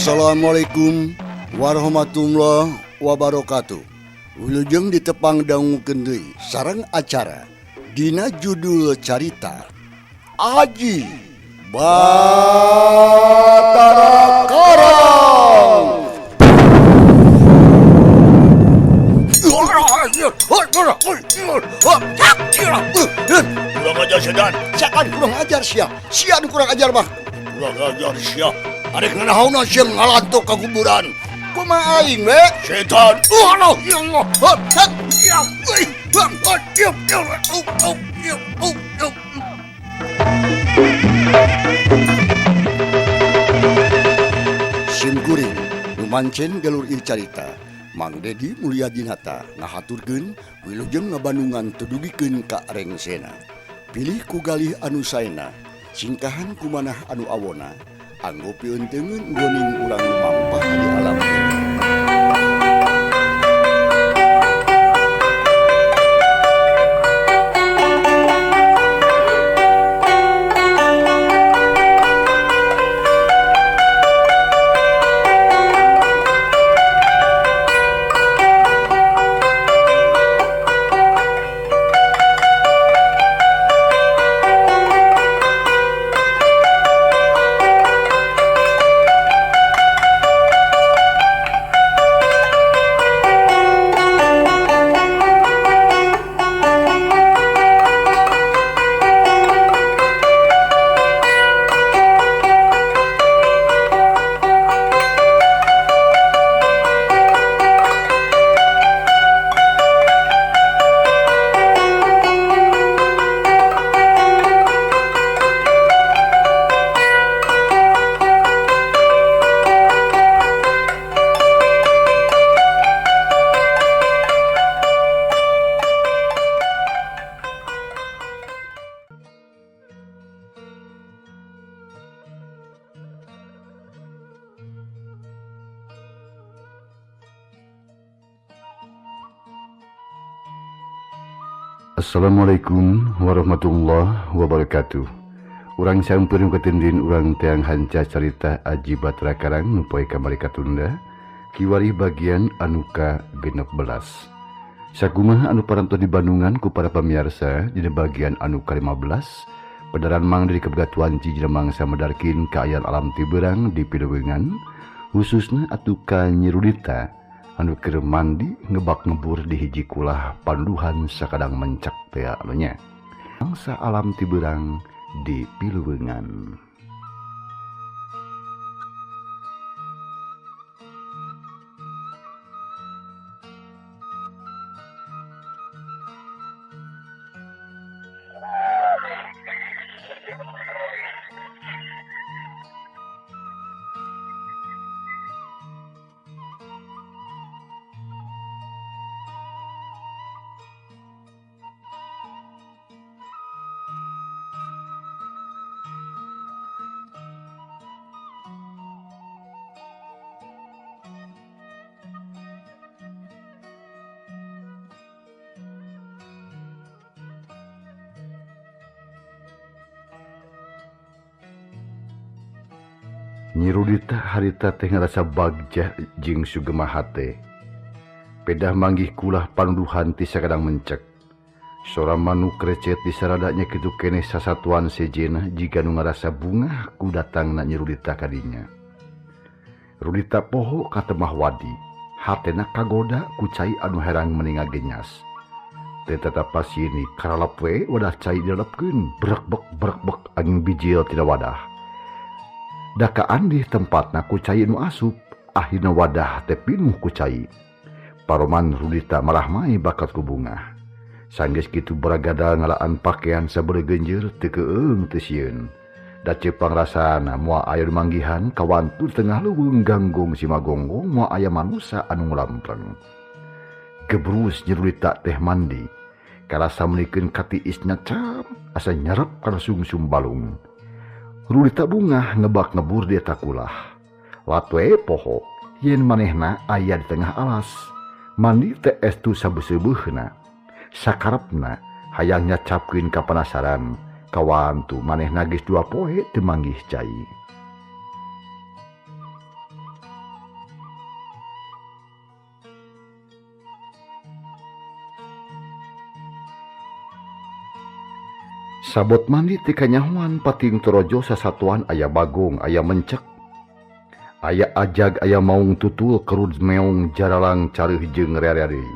Assalamualaikum warahmatullahi wabarakatuh. Wilujeng ditepang dangukeun deui sareng acara dina judul carita Aji Batara Karang. Kurang ajar sedan. Siakan kurang ajar sia. Sia nu kurang ajar mah. Kurang ajar sia. Arek nanahauna sia ngalantok ka kuburan. Kumaha aing we? Setan. Allah ya Allah. Ya. Sim kuring nu mancen galur ieu carita. Mang Dedi Mulyadinata ngahaturkeun wilujeng ngabandungan teu dugikeun ka rengsena. Pilih ku galih anu saena, singkahan ku manah anu awona, anggo piunteungeun goning urang lumampah di alam dunya. Assalamualaikum warahmatullahi wabarakatuh. Urang sampeureun katindin urang teang hanca carita Aji Batara Karang nu poe kamari katunda kiwari bagian anu ka-16. Sakumaha anu parantos di Bandungan ku para pamiarsa dina bagian anu ka-15 pedaran mang dari Kebegatuan Ciji mangsa medarkin kaayaan alam tiberang di Pilewengan khususna atuh ka Nyi Rudita anu keur mandi ngebak ngebur di hiji kulah panduhan sakadang mencak tea nya. Mangsa alam tiberang di Pilewengan. Nyi Rudita harita teh ngarasa bagja jeung sugema hate. Pedah manggih kulah panduhan ti sakadang mencek. Sora manuk recet di saradanya kitu keneh sasatuan sejenah jiga nu ngarasa bungah ku datangna Nyi Rudita kadinya. Rudita poho ka temah wadi, hatena kagoda ku cai anu herang meninga genyas. Teu tetap pasini karalep we wadah cai dilepkeun brekbek brekbek angin bijil tina wadah. Dakaan di tempatna ku cai nu asup, akhirna wadah teh pinuh ku cai. Paroman Rudita marah mai bakat ku bungah. Sanggeus kitu baragada ngalaan pakaian sabeuleuh genjeur teu keueung teu sieun. Da ceuk pangrasana moal aya nu manggihan kawantu di tengah leuweung ganggung simagonggong moal aya manusa anu ngulampreng. Gebrus Nyi Rudita teh mandi. Karasa meulikeun katiisna cam asa nyerep kana sungsum balung. Rudita bungah ngebak ngebur di eta kulah. Latwe poho yen manehna aya di tengah alas. Mandi teh estu sabeuseubeuna. Sakarepna hayang nyacapkeun ka panasaran. Kawantu manehna geus dua poe teu manggih cai. Sabot mandi teu kanyahoan pating torojo sasatuan aya bagong aya mencek aya ajag aya maung tutul kerud meong jaralang careuh jeung rea-rea deui.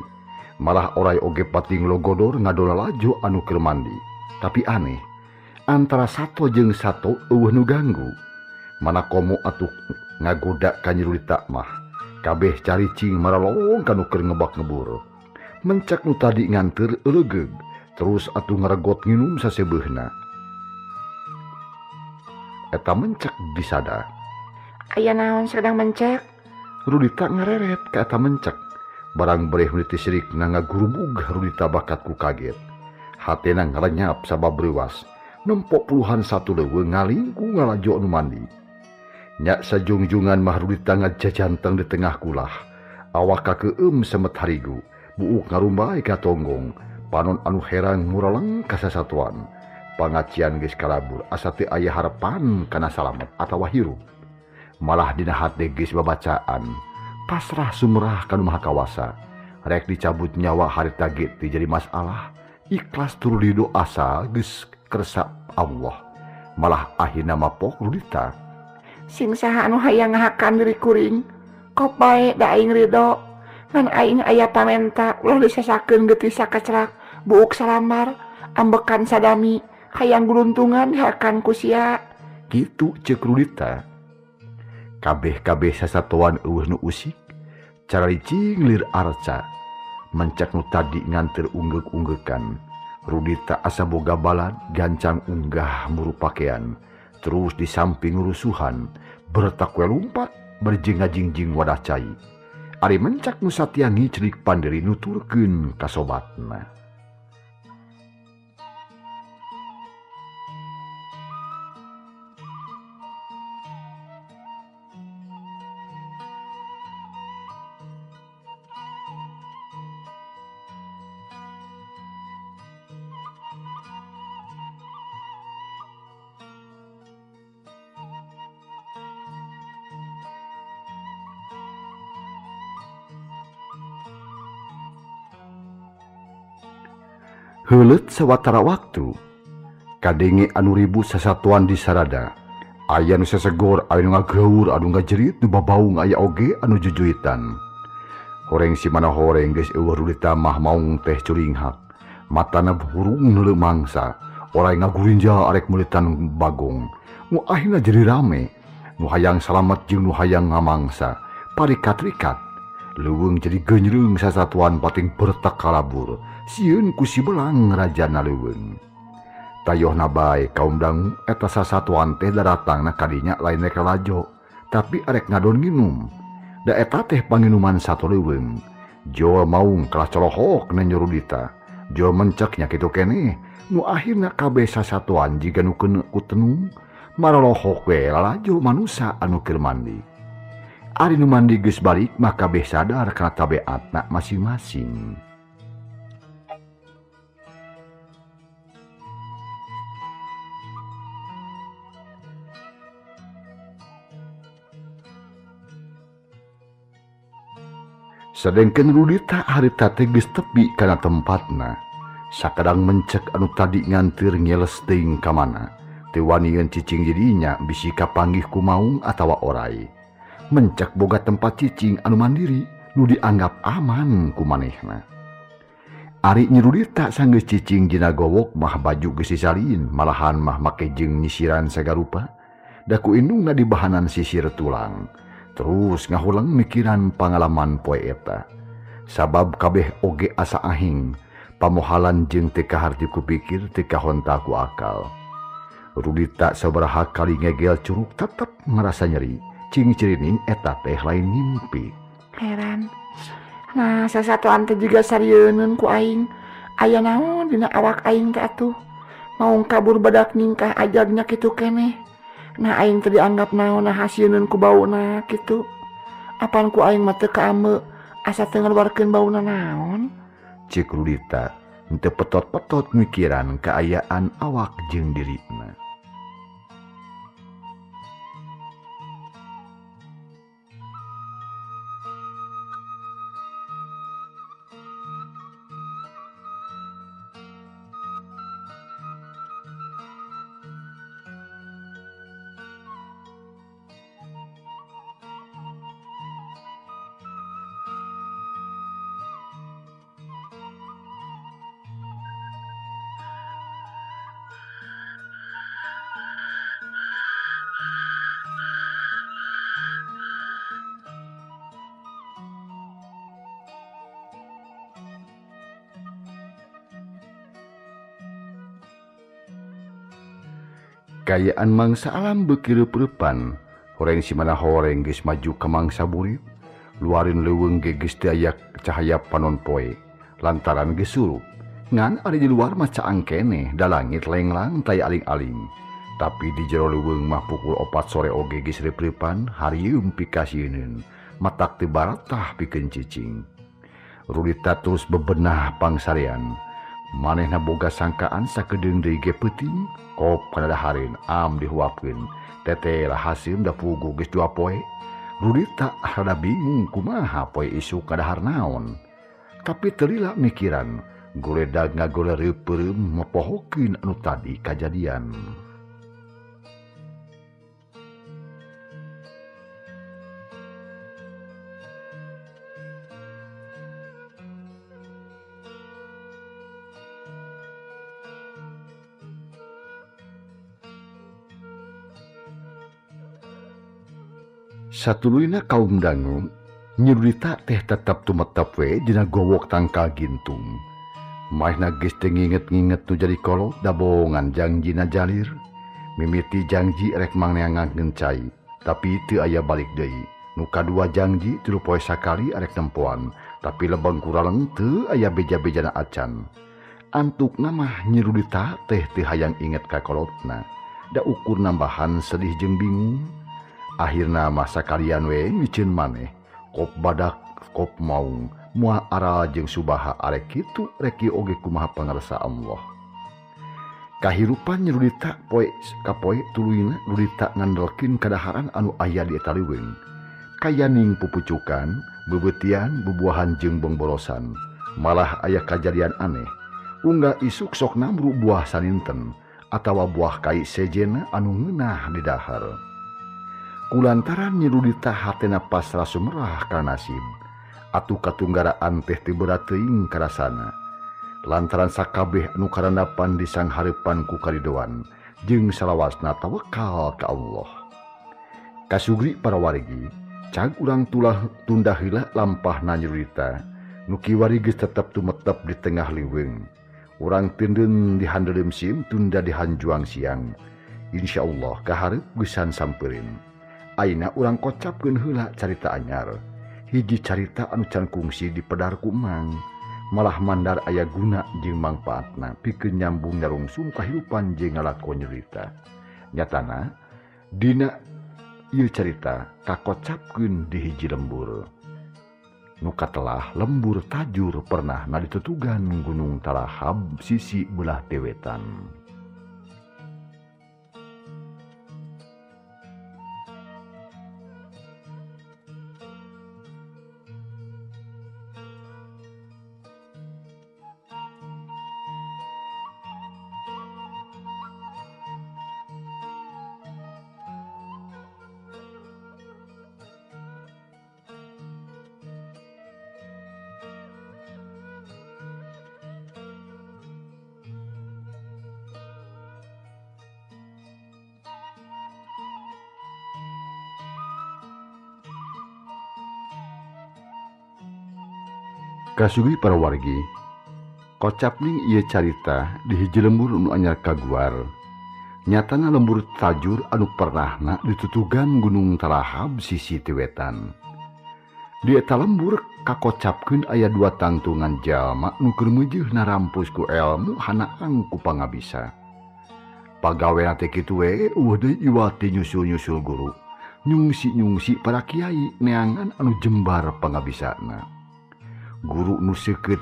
Malah orai oge pating logodor ngadona laju anu keur mandi. Tapi aneh, antara sato jeung sato eueuh nu ganggu. Mana komo atuh ngagoda ka Nyi Rudita mah. Kabeh caricing maralong ka nu keur ngebak ngebur. Mencek nu tadi nganteur eulegeug, terus atuh ngaregot nginum sasebeuhna. Eta mencek disada. Aya naon sedang mencek? Rudita ngareret ka eta mencek. Barang bereh meniti sirikna ngagurubug Rudita bakat ku kaget. Hatena ngalenyap sabab reuas. Nempok puluhan satu leuweung ngalingkung ngalajo nu mandi. Nyak sajungjungan mah Rudita ngajajanteng di tengah kulah. Awak kakeum semet harigu. Buuk ngarumbay ka tonggong. Panon anu herang muraleng ka sasatuan. Pangacian geus kalabur asa teu aya harepan kana salamet atawa hirup. Malah dina hate geus babacaan. Pasrah sumrah ka Nu Maha Kawasa. Rek dicabut nyawa harita ge teu jadi masalah. Ikhlas turu ridho asa geus kersa Allah. Malah akhirna mapok Rudita. Sing saha anu hayang ngahakan diri kuring, kop bae da aing ridho. Ngan aing aya pamenta ulah disasakeun getih sakacrak, buuk salamar, ambekan sadami, hayang guluntungan dihakan ku sia. Kitu ceuk Rudita. Kabeh-kabeh sasatoan eueuh nu usik, caricing lir arca. Mencek nu tadi nganteur unggeuk-unggeukan. Rudita asa boga balad gancang unggah muru pakean. Terus di samping rusuhan, bertak we lumpat berjing ngajingjing wadah cai. Ari mencak nu satia ngicrik panderi nuturkeun ka sobatna. Heuleut sawatara waktu kadenge anu ribut sasatuan di sarada. Aya nu sesegor, aya nu ngageur, anu ngajerit, nu babaung aya oge anu jujuitan. Horeng si mana horeng geus eueuh Rudita mah maung teh curinghak. Matana hurung neuleuh mangsa. Orai ngagurinja arek meulitan bagong. Nu akhirna jadi rame. Nu hayang salamet jeung nu hayang ngamangsa. Parikat-rikat. Leuweung jadi geunyereung sasatuan pating bertak kalabur. Sieun ku si belang rajana leuweung. Tayohna bae kaum dangu eta sasatuan teh daratangna kadinya lain rek lalajo, tapi arek ngadon nginum. Da eta teh panginuman satu leuweung. Jol maung kalah colohok na Nyi Rudita. Jol menceknya kitu keneh. Nu akhirna kabeh sasatuan jiga nu keuneu ku tenung, maralohok we lalajo manusa anu keur mandi. Ari nu mandi geus balik mah kabeh sadar kana tabeatna masing-masing. Sedengkeun Rudita harita teh geus tepi kana tempatna. Sakadang mencek anu tadi nganteur ngeles teuing ka mana. Teu wanieun cicing jadinya bisi kapanggih ku maung atawa orai. Mencek boga tempat cicing anu mandiri nu dianggap aman ku manehna. Ari Nyi Rudita sanggeus cicing dina gowok mah baju geus disalin, malahan mah make jeung nyisiran sagarupa. Da ku indungna dibahanan sisir tulang. Terus ngahulang mikiran pangalaman poe eta. Sabab kabeh oge asa ahing, pamohalan jeung teu kaharti ku pikir teu kahonta ku akal. Rudita sabaraha kali ngegel curug tetep ngarasa nyeri. Cing cirining eta teh lain mimpi. Heran. Nah, sasatuan teh juga sarieunun ku aing. Aya naon dina awak aing teh atuh. Maung kabur badak ningkah ajagnya kitu keneh. Nah aing teh dianggap naon nah hasieunun ku bauna kitu. Apan ku aing mah teu kaameu asa teu ngaluarkeun bauna naon? Ceuk Rudita henteu petot-petot mikiran kaayaan awak jeung dirina. Kayaan mangsa alam beuki reup-reupan, horeng si mana horeng geus maju ka mangsa burit, luarin leuweung ge geus teu aya cahaya panon poe lantaran geus surup. Ngan ari di luar mah caang keneh da langit lenglang taya aling-aling. Tapi di jero leuweung mah pukul 4 sore oge geus reup-reupan, harieum pikasieuneun, matak teu baratah pikeun cicing. Rudita terus bebenah pangsarean. Manehna boga sangkaan sakedeung deui ge peuting, kop kana dahareun am dihuapkeun. Teteh lah haseum da puguh geus 2 poe. Rudita rada bingung kumaha poe isuk kadahar naon. Tapi teu lila mikiran, goledag ngagolereup peureum mopohokeun anu tadi kajadian. Satuluyna kaum dangu, Nyi Rudita teh tetep tumetep we dina gowok tangkal gintung. Maehna geus teu nginget-nginget nu jadi kolot da bohongan jangjina jalir. Mimiti jangji rek mangneangankeun cai, tapi teu aya balik deui. Nu kadua jangji 3 poe sakali arek nempoan, tapi lebeng kuraleng teu aya beja-bejana acan. Antukna mah Nyi Rudita teh teu hayang inget ka kolotna, da ukur nambahan sedih jeung bingung. Akhirna masa kalian we miceun maneh, kop badak kop maung, moal aral jeung subaha arek kitu rek ieu oge kumaha pangarsa Allah. Kahirupan Nyi Rudita poe kapoe tuluyna Rudita ngandelkeun kadaharan anu aya di eta leuweung. Kayaning pupucukan, beubeutian, bubuahan jeung bongborosan. Malah aya kajadian aneh. Unggal isuk sok namru buah saninten atawa buah kai sejena anu ngeunah di dahar. Kulantaran Nyi Rudita hatena pasrah sumerah kana nasib, atuh katunggaraan teh teu berat teuing karasana. Lantaran sakabeh anu karandapan disanghareupan ku karidoan jeung salawasna tawakal ka Allah. Kasugri para wargi, cag urang tulah tunda heula lampahna Nyi Rudita, nu kiwari geus tetep tumetep di tengah leuweung. Urang tindeun di handeuleum sim tunda di hanjuang siang. Insyaallah kahareup geusan samperin. Ayeuna urang kocapkeun heula carita anyar. Hiji carita anu can kungsi dipedar ku Mang, malah mandar aya guna jeung mangpaatna pikeun nyambung nyarungsung kahirupan jeung ngalakon nyarita. Nyatana dina ieu carita kakocapkeun di hiji lembur. Nu katelah lembur tajur pernah na ditutugan Gunung Talahab sisi belah tewetan. Kasugi para wargi, kocapning ieu carita di hiji lembur nu anyar kaguar. Nyatana lembur tajur anu pernahna ditutugan Gunung Talahab sisi tewetan. Di eta lembur kakocapkeun aya 2 tangtungan jalma nu keur meujeuh narampus ku elmu hanaang ku pangabisa. Pagawena teh kitu we eueuh deui iwati nyusul-nyusul guru, nyungsi-nyungsi para kiai neangan anu jembar pangabisana. Guru nu seukeut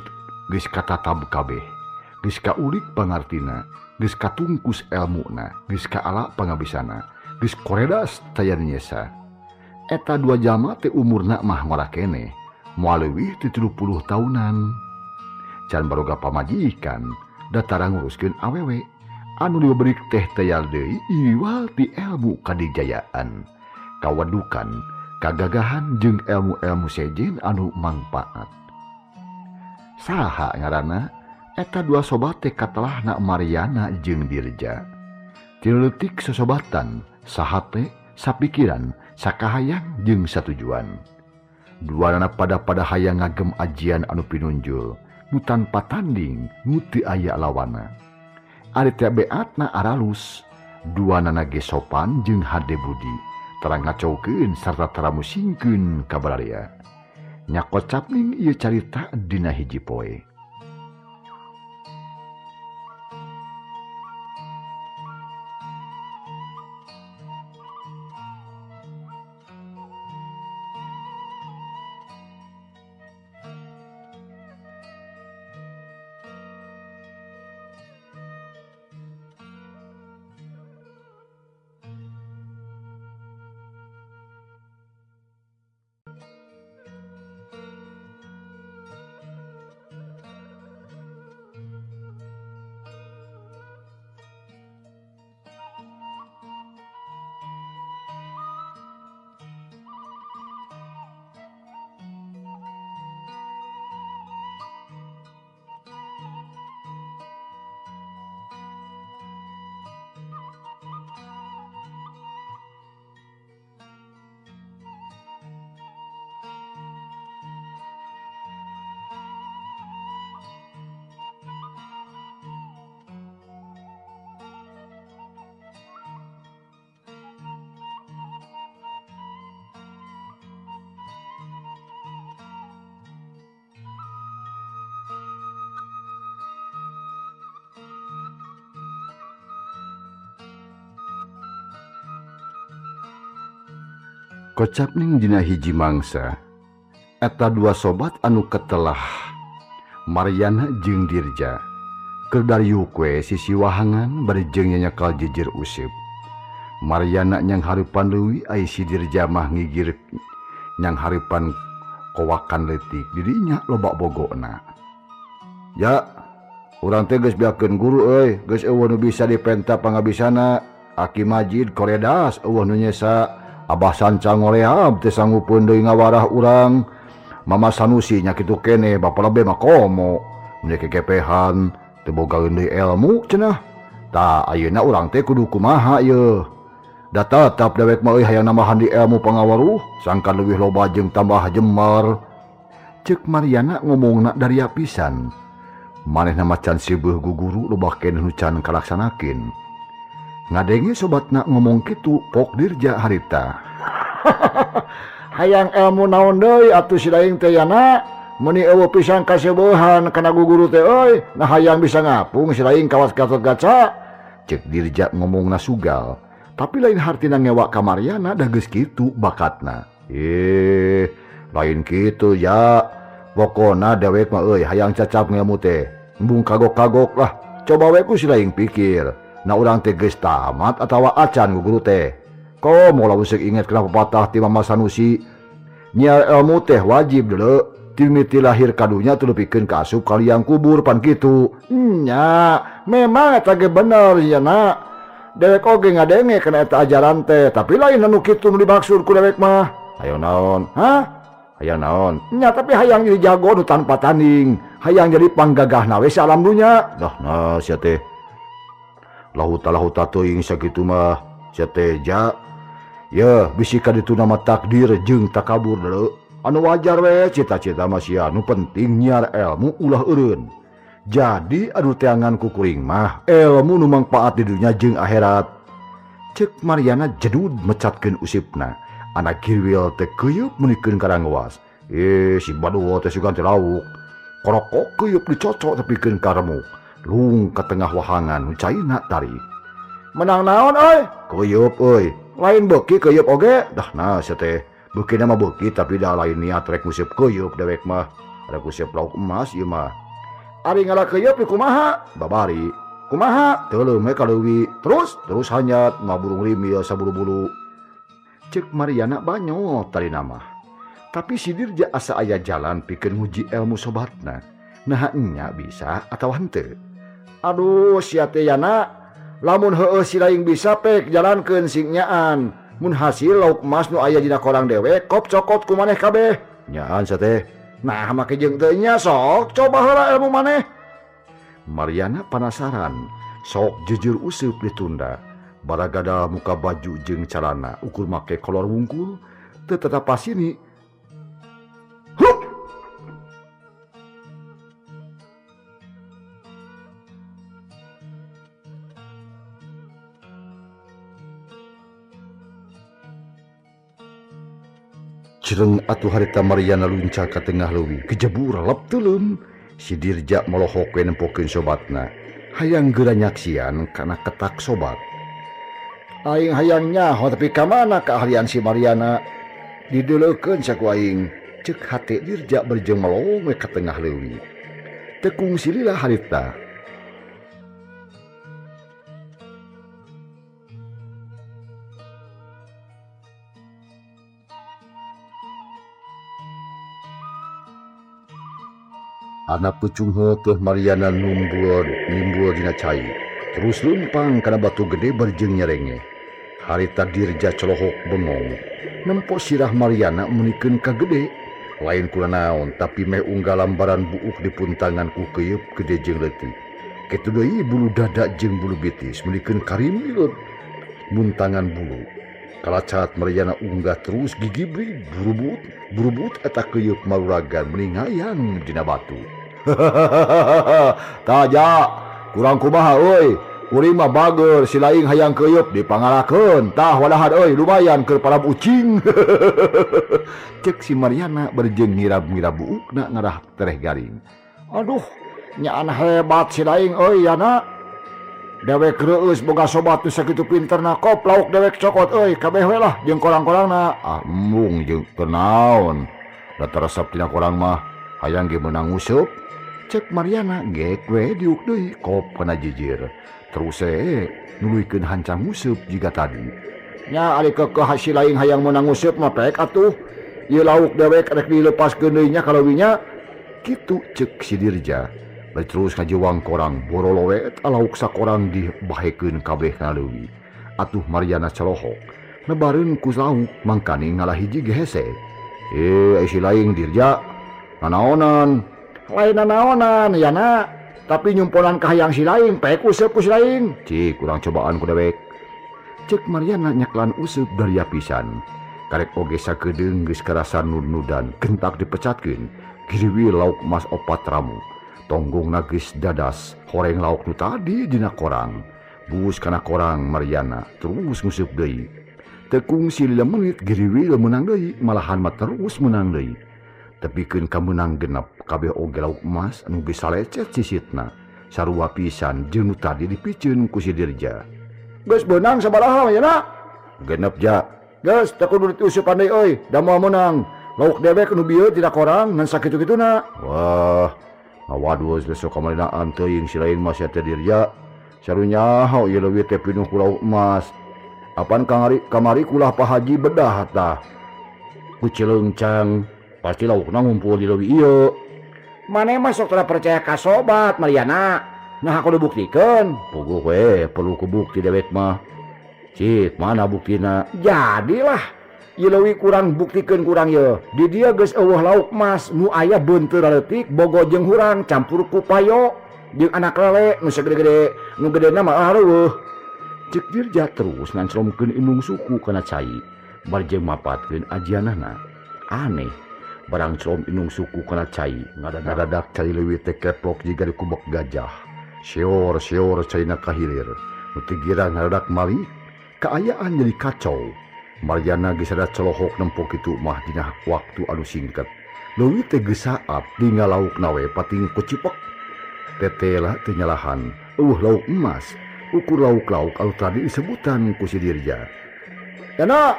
geus katatab kabeh, geus kaulik pangartina, geus katungkus elmuna, geus kaala pangabisana, geus koredas taya nyesa. Eta 2 jalma teh umurna mah ngora keneh, moal leuwih ti 30 taunan. Can baroga pamajikan, datara nguruskeun awewe, anu diberi teh teyal deui iwal ti elmu kadijayaan, kawadukan, kagagahan jeung elmu-elmu sejen anu mangpaat. Saha ngaranna eta 2 sobat teh katelahna Mariana jeung Dirja. Tileutik sosobatan, sahate, sapikiran, sakahayang jeung satujuan. Duanana pada-pada hayang ngagem ajian anu pinunjul, nu tanpa tanding, nu teu aya lawana. Ari teh beatna aralus, Duanana ge sopan jeung hade budi, tara ngacaukeun sarta tara musingkeun ka baraya. Nya kocapning ieu carita dina hiji poe. Kocapning dina hiji mangsa eta dua sobat anu ketelah Mariana jeung Dirja keur dariuk we sisi wahangan bari jeung nyanyakal jejer useup. Mariana nyang hareupan leuwi ai si Dirja mah ngigir nyang hareupan kowakan leutik dirinya loba bogona. Ya, urang teh geus beakeun guru euy, geus eueuh nu bisa dipenta pangabisana. Aki Majid koredas eueuh nu nyesa. Abah Sanca ngorehab teh sanggupeun deui ngawarah urang. Mama Sanusi nya kitu keneh, bapa lebe mah komo. Mun kekepehan teu bogaeun deui ilmu cenah. Tah ayeuna urang teh kudu kumaha yeuh. Da tatap dewek mah euy hayang nambahan di ilmu pangawaruh, sangkan leuwih loba jeung tambah jemar. Ceuk Mariana ngomongna daria pisan. Manehna macan sibeuh guguru loba keneh nu can kalaksanakeun. Ngadenge sobatna ngomong kitu pok Dirja harita. Hayang ilmu naon deui atuh si daing teh yana, meuni eueuh pisan kaseubehan kana guguru teh euy, nah hayang bisa ngapung si daing kawas Gatot Kaca. Cek Dirja ngomongna sugal, tapi lain hartina ngewa ka Mariana da geus kitu bakatna. Lain kitu ya. Pokona dewek mah euy hayang cacap ngelmu teh. Embung kagok-kagok lah, coba we ku si daing pikir. Na urang teh geus tamat atawa acan guru teh. Komo lamun seuk inget kana pepatah ti Mama Sanusi, nyiar ilmu teh wajib deuleu, ti mimiti lahir ka dunya teu nepikeun ka asup ka liang kubur pan kitu. Nya, memang eta ge bener nya na. Dewek oge ngadenge kana eta ajaran teh, tapi lain anu kitu nu dimaksud ku dewek mah. Hayang naon? Hah? Hayang naon? Nya tapi hayang jadi jago nu tanpa tanding, hayang jadi panggagahna we salam dunya. Dah nah sia teh. Lahuta-lahuta teuing sakitu mah sia teh ja. Yeuh, bisi ka ditu nama takdir jeung takabur deuleu. Anu wajar we cita-cita mah sia, nu penting nyiar ilmu ulah eureun. Jadi anu teangan ku kuring mah ilmu nu mangpaat di dunya jeung akhirat. Ceuk Mariana jedud mecatkeun usipna. Anak girwil teh keuyeup meunikeun karangwas. Si baduo teh sugan teh lauk. Korokok keuyeup dicocok tepikeun ka remuk. Lung ke tengah wahangan nu caina tarik. Menang naon euy? Keuyeup euy. Lain beuki keuyeup oge. Dah nah sia teh. Beuki mah beuki tapi da lain niat rek nguseup keuyeup dewek mah. Rek nguseup lauk emas ieu mah. Ari ngala keuyeup di kumaha? Babari. Kumaha? Teuleum we ka leuwi. Terus? Terus hanyat mah burung rimil sabulu-bulu. Ceuk Mariana banyol tadi nama. Tapi si Dirja asa aya jalan pikeun nguji ilmu sobatna. Nah nya bisa atawa henteu. Aduh sia teh yana. Lamun heueuh si laing bisa pek jalankeun sing nyaan. Mun hasil lauk emas nu aya dina korang dewek kop cokot ku maneh kabeh. Nyaan sia teh. Nah make jeung teu nya sok coba heula ilmu maneh. Mariana panasaran, sok jujur useup ditunda. Baragada muka baju jeung calana ukur make kolor wungkul teu tetap pasini. Hup! Cireng atuh harita Mariana lunca ka tengah leuwi kejebur lep teuleum. Si Dirja molohok we nempokeun sobatna. Hayang geura nyaksian kana ketak sobat. Aing hayang nyaho tapi ka mana keahlian si Mariana? Dideleukeun saku aing. Ceuk hate Dirja berjeng melong we ka tengah leuwi. Tekung silila harita. Anak pucung heuh Mariana numbul nimbul dina cai. Terus lempang kana batu gede berjeng nyerenge. Harita Dirja colohok bengong. Nempo sirah Mariana menikeun ka gede. Lain kulanaon tapi meh unggal lambaran buuk di puntangan ku keuyeub gede jeung leutik. Kitu deui bulu dada jeung bulu betis menikeun karimil muntangan bulu. Kalacat Mariana unggah terus gigibri burubut burubut eta keuyeub maruragan meni ngayang dina batu. Taja kurang kumaha euy, kuring mah bager si laing hayang keuyeub dipangalakeun. Tah wadahan euy lumayan keur parab ucing. Cek si Mariana berjeng ngirab-ngirab buukna ngarah tereh garing. Aduh, nyaan hebat si laing euy yana. Dewek reueus boga sobat nu sakitu pinterna kop lauk dewek cokot euy kabeh we lah jeung korang-korangna. Ah embung jeung teu naon. Da resep tina korang mah hayang ge meunang nguseup. Cek Mariana gek we diuk deui kop kana jijir. Terus nuluykeun hancang nguseup jiga tadi. Nya ari keukeuh si laing hayang meunang nguseup mah pek atuh. Ieu lauk dewek rek dilepaskeun deui nya kaleuwinya. Kitu cek si Dirja. Bari terus ngajewang korang borolowet lauk sakorang dibahekeun kabeh kana leuwi. Atuh Mariana colohok. Nebareun ku lauk mangkani ngalah hiji ge hese. Si laing Dirja nanaonan. Lain nanaonan yana, tapi nyumponan ka hayang si laing pek useup ku si laing. Cik kurang cobaan ku dewek. Cek Mariana nyaklan useup daria pisan. Karek oge sakedeung geus karasa nud-nudan gentak dipecatkeun. Giriwi lauk mas opat ramu. Tonggong geus dadas horeng lauk nu tadi dina korang. Bus kana korang Mariana terus nguseup deui. Tekung si lila menit giriwi meunang deui malahan mah terus meunang deui. Tepikeun ka meunang genep kabeh oge lauk emas anu geus salecet sisitna. Sarua pisan jeung nu tadi dipiceun ku si Dirja. Geus beunang sabaraha yana? Genep ja. Geus teu kudu diusupan deui euy, da moal meunang. Lauk dewek nu bieu dina korang ngan sakitu-kituna. Wah, ngawadus geus sok kamalinaan teuing si lain mah sia teh Dirja. Sarunya nyaho ieu leuwih teh pinuh ku lauk emas. Apan kamari kulah Pak Haji bedah tah. Ku cileungcang pasti laukna ngumpul di leuwih ieu. Maneh mah sok teu percaya ka sobat Mariana. Nah aku dibuktikeun. Puguh we perlu ku bukti dewek mah. Cik, mana buktina? Jadilah ieu leuwih kurang buktikeun kurang ieu. Di dieu geus eueuh lauk emas nu aya beunteur leutik bogo jeung hurang campur ku payo jeung anak lele nu sagede-gede nu gedena mah areueuh. Cek Dirja terus nganclomkeun indung suku kana cai bari jeung mapatkeun ajianana. Aneh, barang celom indung suku kana cai ngadadak cai leuwih teh keplok jiga dikubek gajah. Seor-seor caina kahilir. Nu teu gira ngadadak malik, kaayaan jadi kacau. Mariana geus ada colohok nempo kitu mah dina waktu anu singkat. Leuwih teh geus saat tinggal laukna we pating kucipek. Tetela teu nyalahan, eueuh lauk emas. Ukur lauk-lauk anu tadi disebutan ku si Dirja. Yana,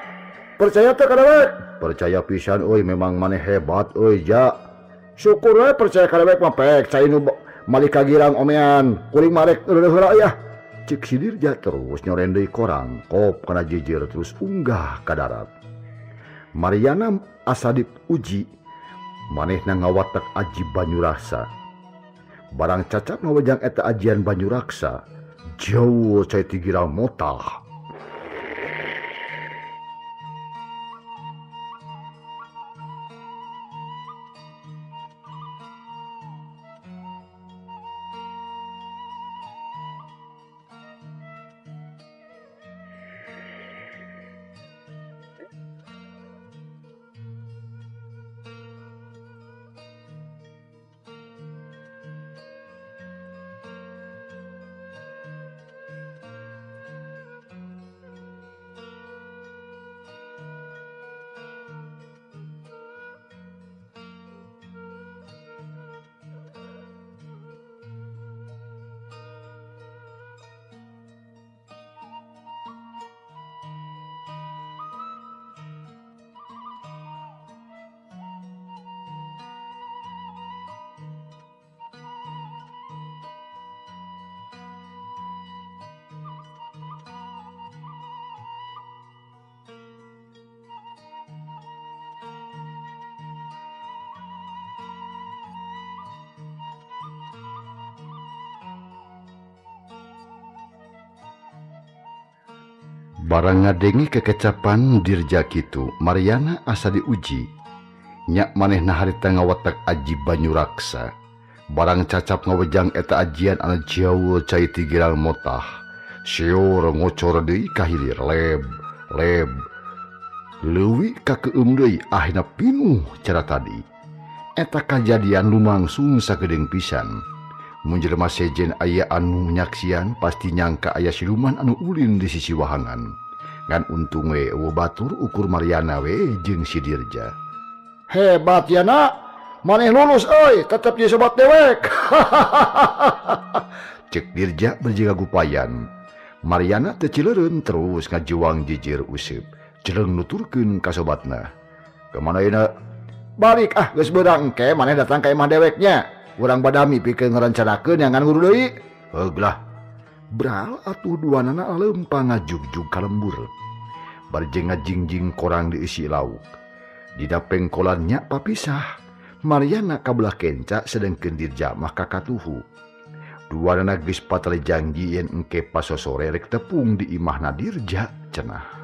percaya teu ka dewek? Percaya pisan euy, memang maneh hebat euy ja. Syukur we percaya ka dewek mah pek cai nu malik kagirang omean. Kuring mah rek reureuh heula yah. Cek si Dirja terus nyoren deui korang, kop kana jejeur terus unggah ka darat. Mariana asa diuji, manehna ngawatek aji Banyuraksa. Barang cacap ngawejang eta ajian Banyuraksa, jauh cai tigirang motah. Barang ngadenge kekecapan Dirja kitu, Mariana asa diuji. Nyak manehna harita ngawatak aji Banyuraksa. Barang cacap ngawejang eta ajian anu jauh cai ti girang motah. Sior ngocor deui ka hilir leb leb. Leuwih ka keueum deui ahina pinuh cara tadi. Eta kajadian lumangsung sagedeung pisan. Mun jelema sejen aya anu nyaksian pasti nyangka aya siluman anu ulin di sisi wahangan. Ngan untung we eueuh batur ukur Mariana we jeung si Dirja. Hebat ya nak, maneh lulus euy, tetep jadi sobat dewek. Cek Dirja berjiga gupayan. Mariana teu cileureun terus ngajuang jijir useup. Jeleng nuturkeun ka sobatna. Kemana ayeuna? Balik ah, geus beurang engke maneh datang ka imah deweknya. Urang badami pikeun ngarencanakeun nyangan guru deui. Heug lah. Bral atuh duanana leumpang ngajugjug ka lembur. Bari jeung ngajingjing korang diisi lauk. Dina pengkolan nya papisah. Mariana kabelah kenca sedengkeun Dirja mah ka katuhu. Duanana geus patali janji yen engke pasosore rek tepung di imahna Dirja cenah.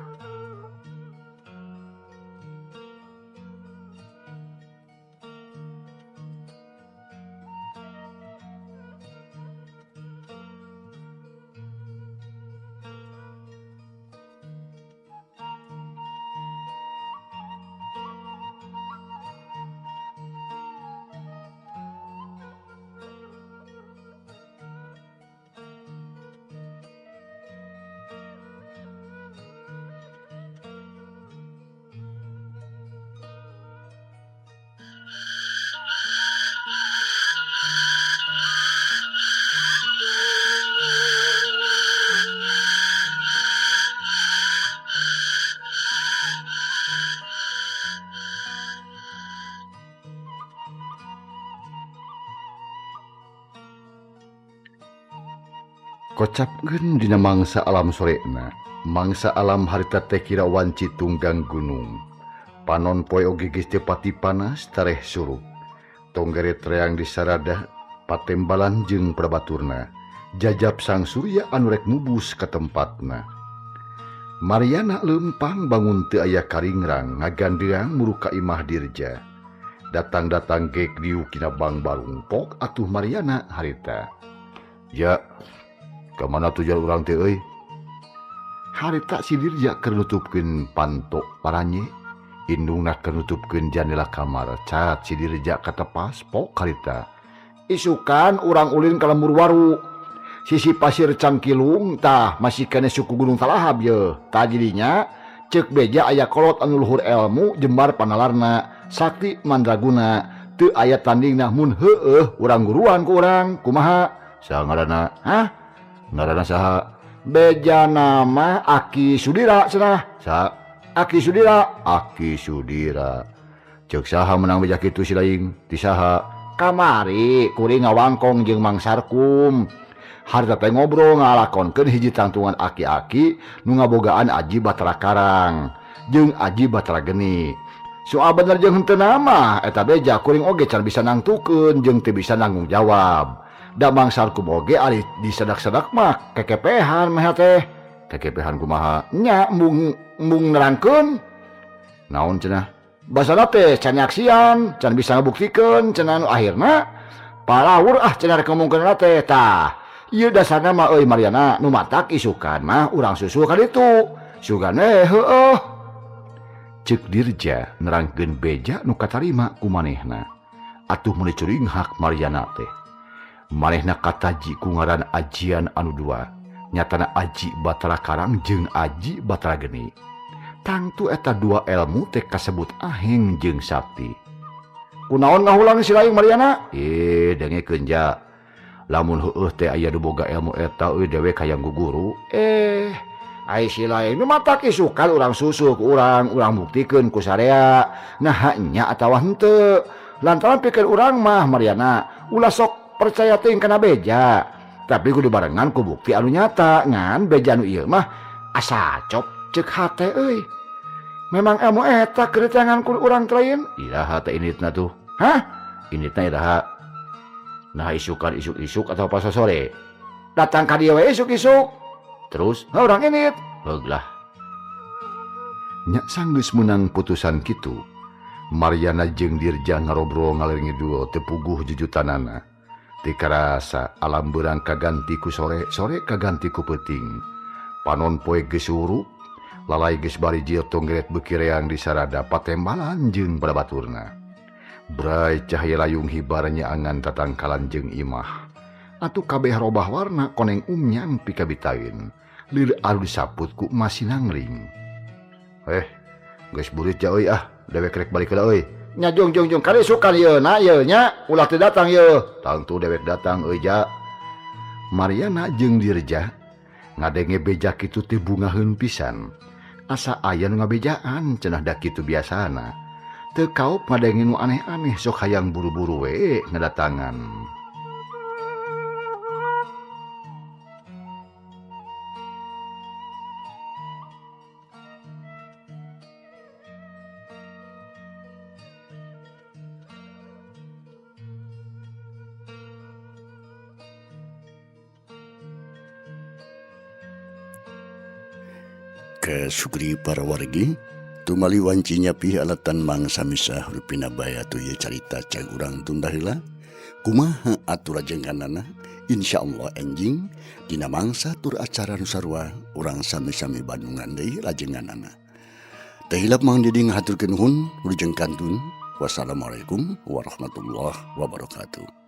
Kocapkeun dina mangsa alam sorena, mangsa alam harita teh kira wanci tunggang gunung. Panon poe oge geus teu pati panas tareh surup. Tonggere treang di sarada patembalan jeung prabaturna. Jajab sang surya anu rek mubus ka tempatna. Mariana leumpang bangun teu aya karingrang ngagandeang muru ka imah Dirja. Datang-datang gek diuk dina bang barungpok atuh Mariana harita. Ya, kamana tujuan urang teh euy? Harita si Dirja keur nutupkeun panto paranye, indungna keur nutupkeun jandela kamar. Cat si Dirja katepas pok harita. Isukan urang ulin ka lembur waru. Sisi pasir cangkilung tah masih keneh suku Gunung Talahab ye. Tah jadinya ceuk beja aya kolot anu luhur ilmu jembar panalarna, sakti mandraguna, teu aya tandingna mun heueuh urang guruan ku urang. Kumaha? Saha ngaranna? Hah? Ngaranna saha? Beja nama Aki Sudira cenah. Saha? Aki Sudira. Aki Sudira. Ceuk saha menang beja kitu si laing? Ti saha? Kamari kuring ngawangkong jeung Mang Sarkum. Harita teh ngobrol ngalakonkeun hiji tangtungan aki-aki nu ngabogaan Aji Batara Karang jeung Aji Batara Geni. Soal bener jeung henteu mah eta beja kuring oge can bisa nangtukeun jeung teu bisa nanggung jawab. Da Mang Sarkum oge ari disedak-sedak mah kekepehan mah teh. Kekepehan kumaha? Nya embung nerangkeun. Naon cenah? Basana teh can nyaksian, can bisa ngabuktikeun cenah nu akhirna palawur ah cenah rek ngomongkeun teh tah. Ieu dasarna mah euy Mariana nu matak isukan mah urang susul ka ditu. Sugane heueuh. Ceuk Dirja nerangkeun beja nu katarima ku manehna. Atuh meuni curinghak Mariana teh. Manehna kataji ku ngaran ajian anu dua, nyatana Aji Batara Karang jeung Aji Batara Geni. Tangtu eta dua elmu teh kasebut aheng jeung sakti. Kunaon ngahulang si laing Mariana? Dengekeun ja. Lamun heueuh teh aya nu boga elmu eta euy dewek hayang guguru. Ai si laing nu matak isukan urang susul ku urang, urang buktikeun ku sarea. Nah nya atawa henteu. Lantaran pikeun urang mah Mariana ulah sok percaya teuing kana beja. Tapi kudu barengan ku bukti anu nyata ngan beja nu ieu mah asa cop ceuk hate euy. Memang ilmu eta keur tangan ku urang lain. Iraha teh inditna tuh? Hah? Inditna iraha? Nah isukan isuk-isuk atau pas sore? Datang ka dieu we isuk-isuk. Terus? Hah, urang indit. Heug lah. Nya sanggeus meunang putusan kitu. Mariana jeung Dirja ngarobrol ngalir ngidul teu puguh jujutanana. Teu karasa alam beurang kaganti ku sore, sore kaganti ku peuting. Panon poe geus surup, lalai geus barijil tonggeret beuki reang di sarada patembalan jeung barabaturna. Bray cahaya layung hibarnya angan tatangkalan jeung imah. Atuh kabeh robah warna koneng umnyang pikabitaeun. Lir anu disaput ku masinangring. Geus burit ja euy ah, dewek rek balik heula euy. Nya jung jung jung kali sukan ieu na ieu nya, ulah teu datang ieu. Tangtu dewek datang euy ja. Mariana jeung Dirja ngadenge beja kitu teh bungaheun pisan. Asa aya nu ngabejaan cenah da kitu biasana. Teu kaop ngadenge nu aneh-aneh sok hayang buru-buru we ngadatangan. Sukri para wargi tumali wanci nyapi alatan mangsa misah rupina bae atuh ieu carita cag urang tunda heula kumaha atuh rajengkanana insyaallah enjing dina mangsa tur acara nu sarua urang sami-sami bandungan deui rajenganana. Teu hilap Mang Didi ngahaturkeun nuhun wilujeng kantun. Wassalamualaikum warahmatullahi wabarakatuh.